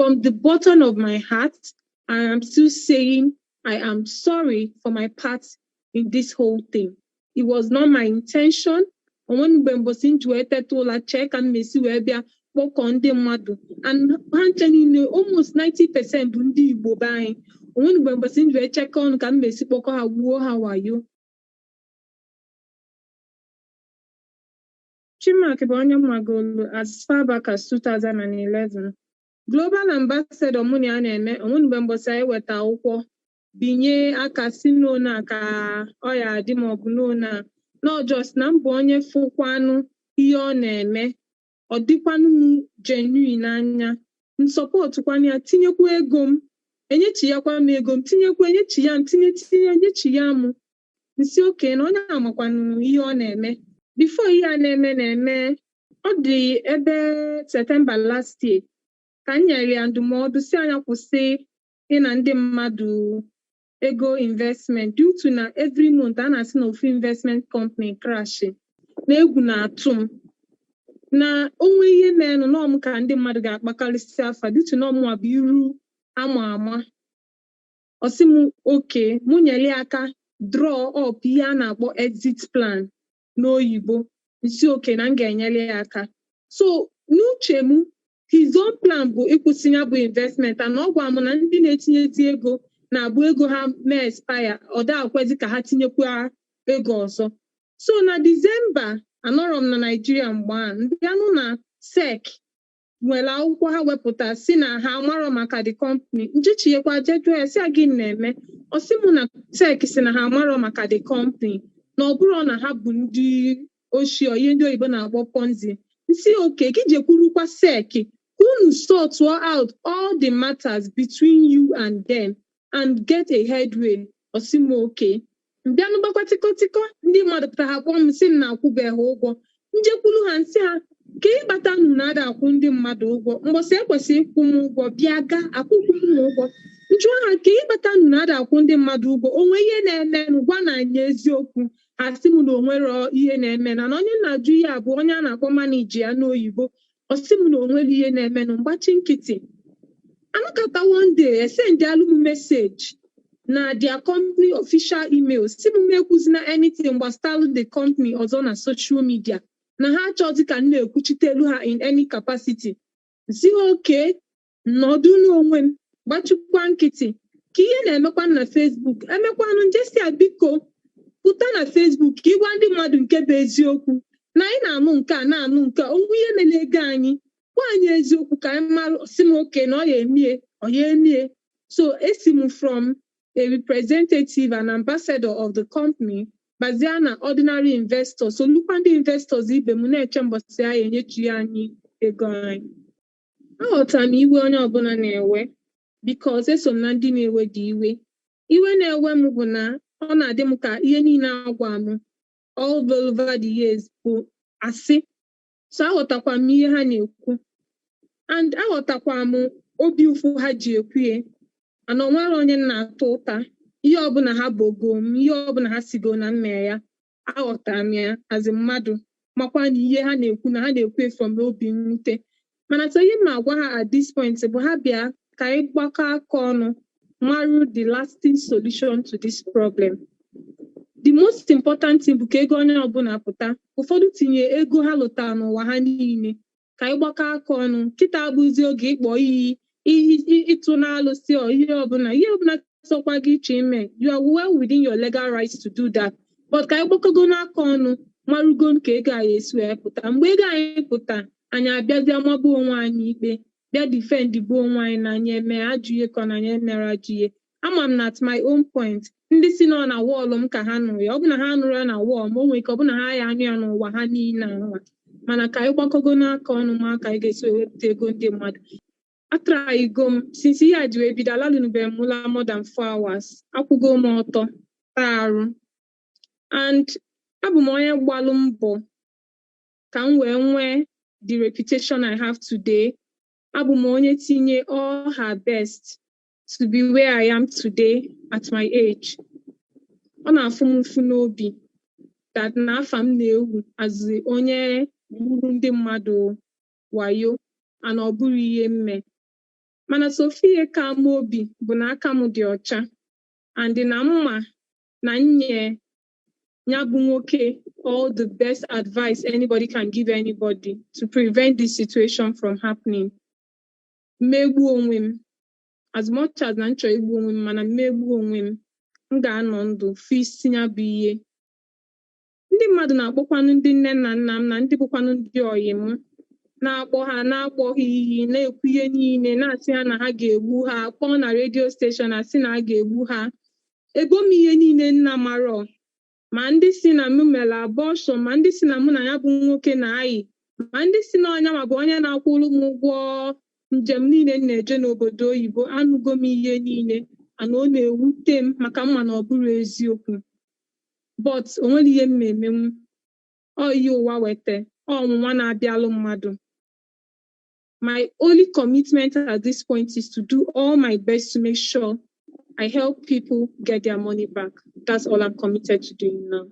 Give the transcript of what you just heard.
From the bottom of my heart, I am still saying I am sorry for my part in this whole thing. It was not my intention. Onwe mgbe mbọsị m ji wee teta ụla chee ka m mesi wee bịa kpọkọọ ndị mmadụ, and ha nche niile, almost 90% bụ ndị Igbo be anyị. Onwe mgbe mbọsị m ji wee chekọ ọnụ ka m mesi kpọkọ ha gbuo ha wayo. Chinmark bụ onye m magolu as far back as 2011. Global Ambassador mụ na ya na-eme, onwe mgbe mbọsị anyị weta akwụkwọ binye aka si n'ona ka ọ ya adị maọbụ n'ona, not just na m bụ onye fụkwanụ ihe ọ na-eme, ọ dịkwanụ m genuine n'anya, m supportkwanụ ya, tinyekwa ego m, enyechighakwa m ego m, tinyekwa, enyechi ya m, tinye tinye, enyechi ya m. Nsi oke na onye amakwanụ ihe ọ na-eme before ihe a na-eme na-eme. Ọ dị ebe September last year ka m nyere ya ndụmọdụ si anya kwụsị ịna ndị mmadụ ego investment, due to na every month a na-asị na ofu investment company crash, na egwu na-atụ m na onwe ihe menụ nọọ m ka ndị mmadụ ga-akpakarịsị afa, due to na ọmụnwa bụ iru ama ama. Ọ sị m oke mụ nyere ya aka draw up ihe a na-akpọ exit plan n'oyibo. Nsi oke na m ga-enyere ya aka. So n'uche m, his own plan bụ ịkwụsị ya bụ investment, and ọ gwa m na ndị na-etinyezi ego na-abụ ego ha mee expire, ọ da akwezi ka ha tinyekwa ego ọzọ. So na December, anọrọ m na Naijiria mgbe a mbịanụ na SEC nwere akwụkwọ ha wepụta si na ha amarọ maka the company. Njichinyekwa jejụọ ya si a gịnị na-eme. Ọ sị m na SEC si na ha amarọ maka the company, na ọ bụrụ na ha bụ ndị ochie, ihe ndị oyibo na-akpọ Ponzi. Nsi oke gị jekwurukwa SEC ka unu sort out all the matters between you and them and get a headway. Ọ sị m oke mbịanụ gbakwa tịkọtịkọ, ndị mmadụ pụtara ha kpọọ m sị m na-akwụbeghị ụgwọ. Njekwuru ha, nsị ha ka ịkpata nụ na ada akwụ ndị mmadụ ụgwọ mgbọsị ekwesịrị ịkwụ m ụgwọ, bịa gaa akwụkwụ m ụgwọ. Njụọ ha ka ịkpata nụ na ada akwụ ndị mmadụ ụgwọ, onwe ihe na-emenụ, gwa na anyị eziokwu. Ha sị m na onwero ihe na-eme, na onye na-ajụ ihe a bụ onye a na-akpọ manager ya n'oyibo. Ọ sị m na onwere ihe na-emenụ. Mgbachi nkịtị. Anọkata, one day esendịalụ m message na their company official email si m ekwuzina anything gbasalụ the company ọzọ na social media, na ha achọghịzị ka m na-ekwuchitelu ha in any capacity. Si oke nọdụ n'onwe m, gbachikwa nkịtị ka ihe na-emekwa na Facebook emekwanụ. Njesia biko pụta na Facebook ka ịgwa ndị mmadụ nke bụ eziokwu, na anyị na-anụ nke a, na-anụ nke a, onwe ihe mere ego anyị, gwa anyị eziokwu ka anyị marụ. Si m oke na ọ ya emie, ọ ya emie. So esi m from a representative and ambassador of the company gbazia na ordinary investor, so lukwa ndị investors ibe m na-eche mbọsị anyị enyechi anyị ego anyị. Aghọtara m iwe onye ọbụla na-ewe, because eso m na ndị na-ewe dị iwe. Iwe na-ewe m bụ na ọ na-adị m ka ihe niile agwa m all over the years bụ asị. So aghọtakwa m ihe ha na-ekwu and aghọtakwa m obi ụfụ ha ji ekwue, ana onwere onye m na-atụ ụta. Ihe ọbụla ha bogo m, ihe ọbụla ha sigo na mme ya, aghọtara m ya azi mmadụ, makwa na ihe ha na-ekwu na ha na-ekwu from obi mwute. Mana so ihe m na-agwa ha at this point bụ ha bịa ka anyị gbakọ aka ọnụ marụ the lasting solution to this problem. The most important thing bụ ka ego onye ọbụla pụta. Ụfọdụ tinye ego ha lụtara n'ụwa ha niile. Ka anyị gbakọ aka ọnụ kịta, abụzi oge ịkpọ iyi, ịtụ n'alụsị ọ ihe ọbụla, ihe ọbụla sọkwa gị iche ime. You are well within your legal rights to do that, but ka anyị gbakọgo n'aka ọnụ marugo ka ego anyị esi wee pụta. Mgbe ego anyị pụta, anyị abịazie mabụ onwe anyị ikpe, bịa defend bụ onwe anyị na anyị eme ajọ ihe ka ọ na anyị emere ajọ ihe. Ama m na at my own point, ndị si nọ na wall m ka ha nụrụ ya, ọ bụ na ha nụrụ ya na wall m, o nwere ike ọ bụ na ha ya anụ ya n'ụwa ha niile anwa. Mana ka anyị gbakọgo n'aka ọnụ ma ka anyị ga-esi wepụta ego ndị mmadụ. Atraigo m since ihe a ji wee bido, alalụbeghị m ụla more than 4 hours. Akwụgo m ọtọ taa arụ, and abụ m onye gbalụ mbọ ka m wee nwee the reputation I have today. Abụ m onye tinye all her best to be where I am today at my age. Ọ na-afụ m ụfụ n'obi that na afa m na-ewu as onye gburu ndị mmadụ wayo, and ọ bụrụ ihe mme. Mana Sophia ka m obi bụ na aka m dị ọcha and na mma na nye ya bụ nwoke all the best advice anybody can give anybody to prevent this situation from happening. Mmegbu onwe m, as much as na m chọrọ igbu onwe m, mana mmegbu onwe m, m ga-anọ ndụ fụ isi ya bụ ihe. Ndị mmadụ na-akpọkwanụ ndị nne na nna m na ndị bụkwanụ ndị ọyị m, na-akpọ ha, na-akpọ ha iyi, na-ekwu ihe niile, na-asị ha na ha ga-egbu ha, kpọọ na radio station asị na a ga-egbu ha, ebo m ihe niile nna marọ, ma ndị si na m mere abortion, ma ndị si na mụ na ya bụ nwoke na-ayị, ma ndị si na ọnya ma bụ onye na-akwụrụ m ụgwọ njem niile m na-eje n'obodo oyibo. Anụgo m ihe niile ana ọ na-ewute m maka mma na ọ bụrụ eziokwu, but o nwere ihe m emenwu. Ọ ihe ụwa weta, ọnwụnwa na-abịalụ mmadụ. My only commitment at this point is to do all my best to make sure I help people get their money back. That's all I'm committed to doing now.